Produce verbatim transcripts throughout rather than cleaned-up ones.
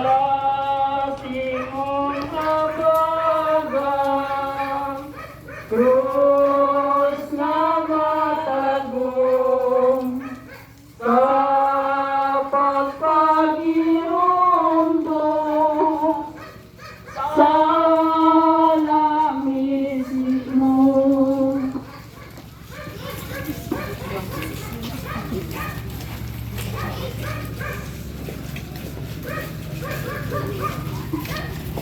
Sa simong abaga, krus na matagom, sa pagpag-irondo, sa lamisi mo.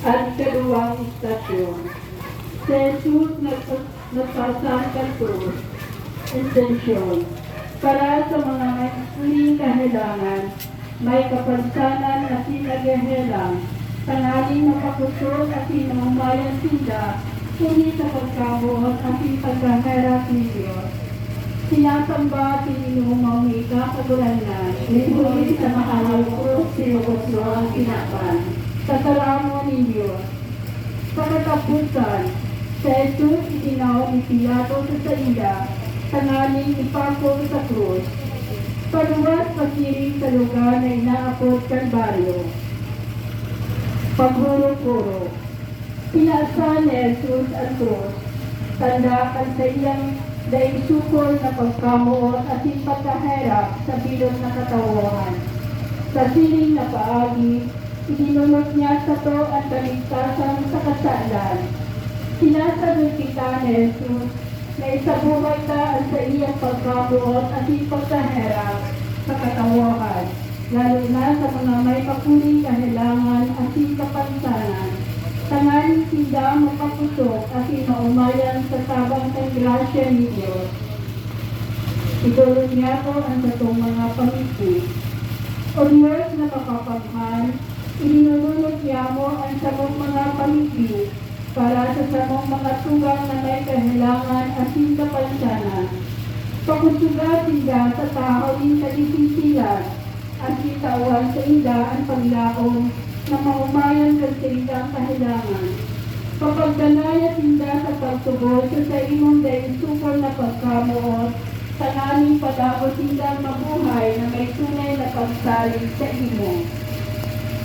An kaduwang estasyon, si Jesus nagpa-, nagpasang kan krus. Intensyon, para sa mga may huling kahelangan, may kapansanan asin naghehelang, tanganing mapakosog asin maomayan sinda huli sa pagkamoot asin pagkaherak nin Dios. Sinasamba asin inomaw ni Ika, Kagurangnan, nin huli sa mahalang krus, tinukos mo an kinaban. Tataramon nin Dios. Sa kataposan, si Jesus itinao ni Pilato sa sainda tanganing ipako sa krus, paluwas pasiring sa lugar na inaapod Kalbaryo. Paghurot-hurot. Pinasan ni Jesus an krus, tanda kan saiyang dai sukol na pagkamoot asin pagkaherak sa bilog na katawohan. Sa siring na paagi, idinunot niya sato an kaligtasan sa kasalan. Sinasabi kita ni Jesus na isabuhay ta an saiyang pagkamoot asin pagkaherak sa katawohan, lalo na sa mga may makuling kahelangan asin kapansanan, tanganing sinda mapakosog asin maomayan sa tabang kan grasya nin Dios. Idolon niyato an satong mga pamigbi. O Dios na mapapaghan, idinununot niyamo an samong mga pamigbi para sa samong mga tugang na may kahelangan asin kapansanan. Pakosoga sinda sa tahaw nin kadisisilan, asin tawan sainda an paglaom na maomayan kan saindang kahelangan. Papagdanaya sinda sa pagtubod sa saimong dai sukol na pagkamoot, tanganing padagos sindang mabuhay na may tunay na pagsalig saimo.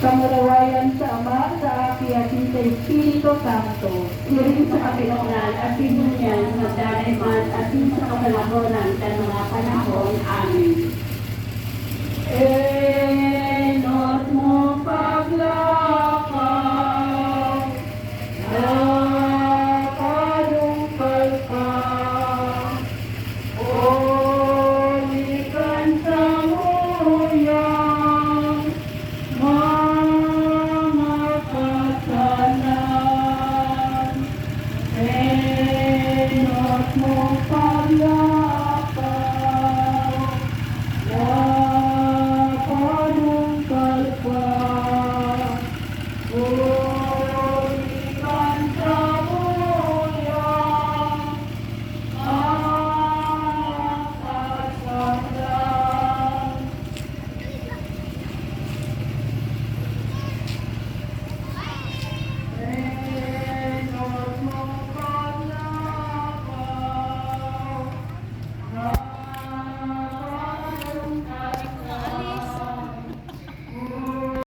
Kamurawayan sa Ama, sa Aki, asin sa Espiritu Santo. Siring sa kapinonan, asin ngunyan, magdanay man, asin sa kapanahonan kan mga panahon. Amen. Enot mo paglakaw, nakadungkal ka, huli kan samuyang mga kasalan. Enot mo